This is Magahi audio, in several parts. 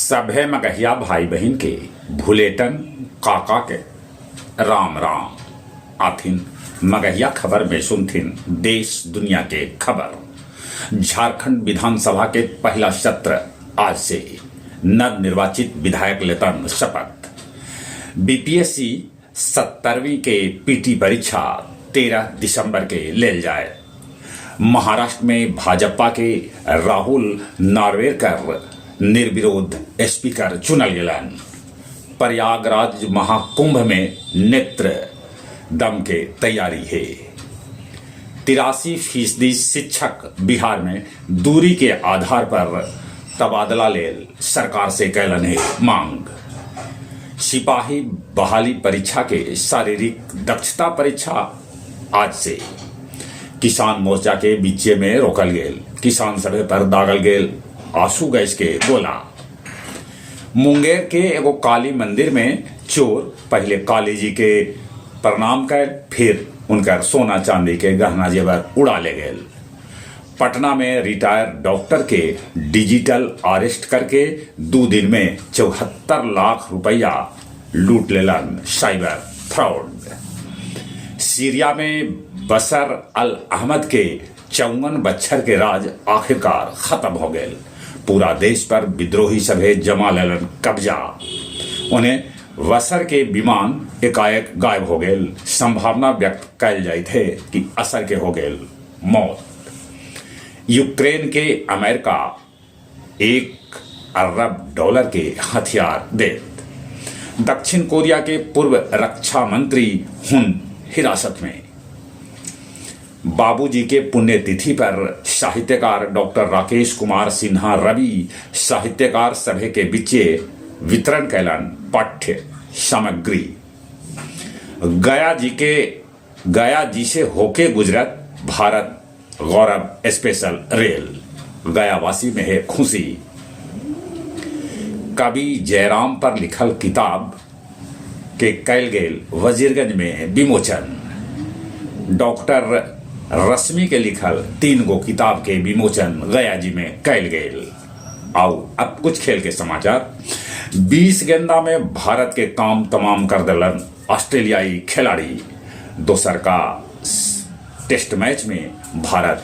सभे मगहिया भाई बहिन के भुलेटन काका के राम राम। आथिन मगहिया खबर में सुनथिन देश दुनिया के खबर। झारखंड विधानसभा के पहला सत्र आज से, नवनिर्वाचित विधायक लेतन शपथ। बीपीएससी 70वीं के पीटी परीक्षा 13 दिसंबर के लेल जाए। महाराष्ट्र में भाजपा के राहुल नार्वेकर निर्विरोध स्पीकर चुनल गेलन। प्रयागराज महाकुंभ में नेत्र दम के तैयारी है। 83% शिक्षक बिहार में दूरी के आधार पर तबादला लेल सरकार से कैलन है मांग। सिपाही बहाली परीक्षा के शारीरिक दक्षता परीक्षा आज से। किसान मोर्चा के बीचे में रोकल गेल, किसान सभे पर दागल गेल आंसू गैस के गोला। मुंगेर के एगो काली मंदिर में चोर पहले काली जी के प्रणाम कैल, फिर उनकर सोना चांदी के गहना जेवर उड़ा ले गेल। पटना में रिटायर डॉक्टर के डिजिटल अरेस्ट करके 2 दिन में 74 लाख रुपया लूट लेलन साइबर फ्रॉड। सीरिया में बशर अल अहमद के 54 बच्छर के राज आखिरकार खत्म हो गए। पूरा देश पर विद्रोही सभे जमा लेलन कब्जा। उन्हें वसर के विमान एकाएक गायब हो गए। संभावना व्यक्त कैल जाइत है कि असर के हो गए मौत। यूक्रेन के अमेरिका 1 अरब डॉलर के हथियार देत। दक्षिण कोरिया के पूर्व रक्षा मंत्री हुन हिरासत में। बाबूजी के पुण्यतिथि पर साहित्यकार डॉक्टर राकेश कुमार सिन्हा रवि साहित्यकार सभे के बीचे वितरण कैलन पाठ्य सामग्री। गया जी से होके गुजरत भारत गौरव स्पेशल रेल, गयावासी में है खुशी। कवि जयराम पर लिखल किताब के कैल गेल वजीरगंज में विमोचन। डॉक्टर रश्मि के लिखल 3 गो किताब के विमोचन गया जी में कैल गेल। आओ अब कुछ खेल के समाचार। 20 गेंदा में भारत के काम तमाम कर दिलन ऑस्ट्रेलियाई खिलाड़ी। दोसर का टेस्ट मैच में भारत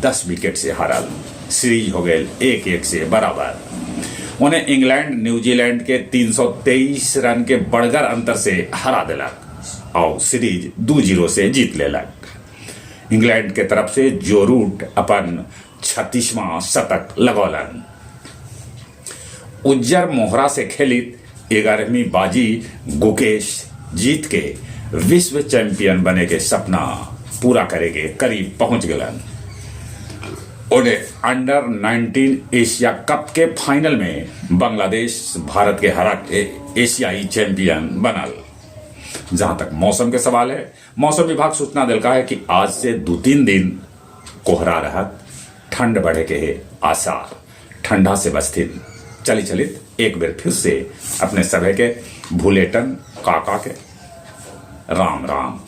10 विकेट से हारल। सीरीज हो गए 1-1 से बराबर। उन्हें इंग्लैंड न्यूजीलैंड के 323 रन के बड़गर अंतर से हरा दिलक और सीरीज 2-0 से जीत लेलक। इंग्लैंड के तरफ से जो रूट अपन 36वां शतक लगौलन। उज्जर मोहरा से खेलित 11वीं बाजी गुकेश जीत के विश्व चैंपियन बने के सपना पूरा करेके करीब पहुंच गलन। उन्हें अंडर 19 एशिया कप के फाइनल में बांग्लादेश भारत के हरा के एशियाई चैंपियन बनल। जहां तक मौसम के सवाल है, मौसम विभाग सूचना दिलका है कि आज से 2-3 दिन कोहरा रहत, ठंड बढ़े के है आसार, ठंडा से बचथिन। चली चलित एक बेर फिर से अपने सभे के भूलेटन काका के राम राम।